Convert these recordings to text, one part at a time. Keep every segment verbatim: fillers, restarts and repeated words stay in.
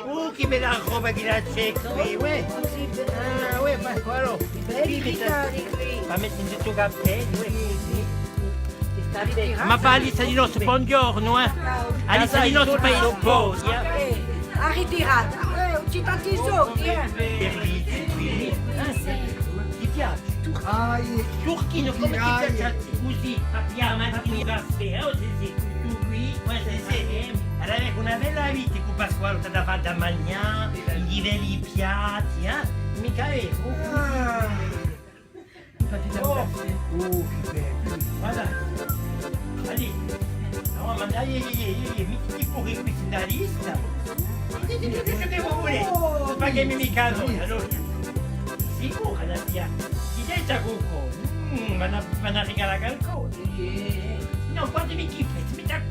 Oh, chì bella roba chì ci hè quì, uè. Ah, uè, ma quale? Belli chì cari quì. Ma metti in tuttu i capelli, uè, cusì. Ma pà Alice di Nostru, bonghjornu, eh. Alice di Nostru, pà i sposi, eh. Eh, a ritirata. Eh, ùn ci hè tanti soldi, eh. Servizi quì, eh. Ti piace? Ah, eh. Turchinu, cumu ti piace à tè? Cusì, abbiamo anche un caffè, oh, sì, sì, tuttu quì, poi sì, sì, eh, allora eccu una bella vita cù Pasquale, t'hà da fà da manghjà, i belli piatti, eh? Micca veru? Ah. Oh, chì bellu. Guarda. Allez. No, ma dai, iè, iè, iè, iè, mettiti puru quì in a lista. Dì, dì, dì, dì, chì vole? Oh, ma chì mi, micca noi, allora. Sicura, la zia? Ti detta qualcosa? Mm, ma una, ma una rigalata qualcosa? Iè. No, guardami chì prezzi, metti à,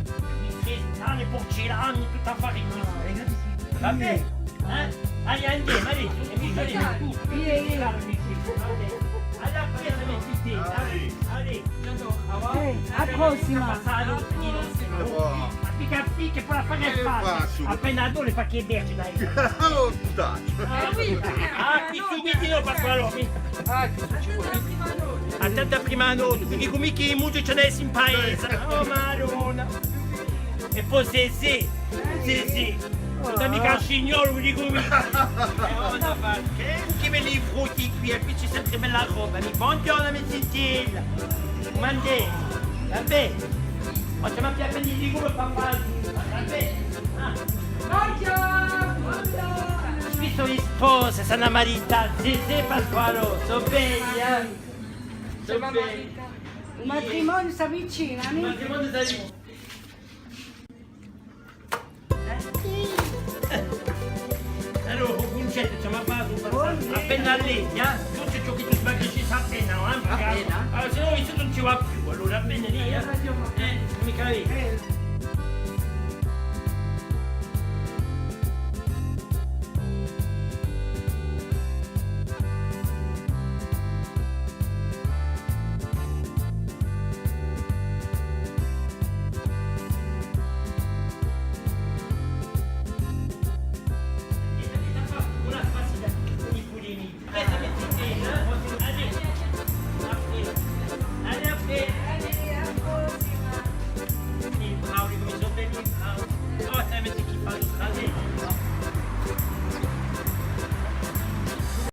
metti à, porcellani, tuttu affari cusì. Va bè? Eh? Allez, andemu, allez, allez, allez, tuttu. Iè, iè. Allez, allez, allez. Eh, à a prossima. Picca, picca, poi a fà. Appena due, fà chì vergi, dai. Allora, puttana. Ah, quì sù, quì di noi, Pasqualò. Ah, quì sù ci vole. Attenta à a prima nota, perchè cum'è chì i muti ci n'hè in paese. Oh, Madonna. È po Zezè, Zezè. Ùn hè micca scignolu, dicu eiu. Chì belli frutti quì, è quì ci hè sempre bella roba. Bonghjornu, a me zitella. Cum'andemu? Va bè. Ma ci hè appena di rigore, papà. Va bè. Ah. Bonghjornu, bonghjornu. Quì sò i sposi, s'anu maritati. Zezè, Pasqualò, sò belli, eh? Sò belli. U matrimoniu s'avvicina, nè? U matrimoniu s'avvicina. Allora, u cuncettu, ci hè appena à leghje, eh? Tuttu ciò chì tù sbaglisci appena, eh? Appena. Allora, sinnò, ùn ci vò più, allora, va bè, lì, eh? Eh, micca veru.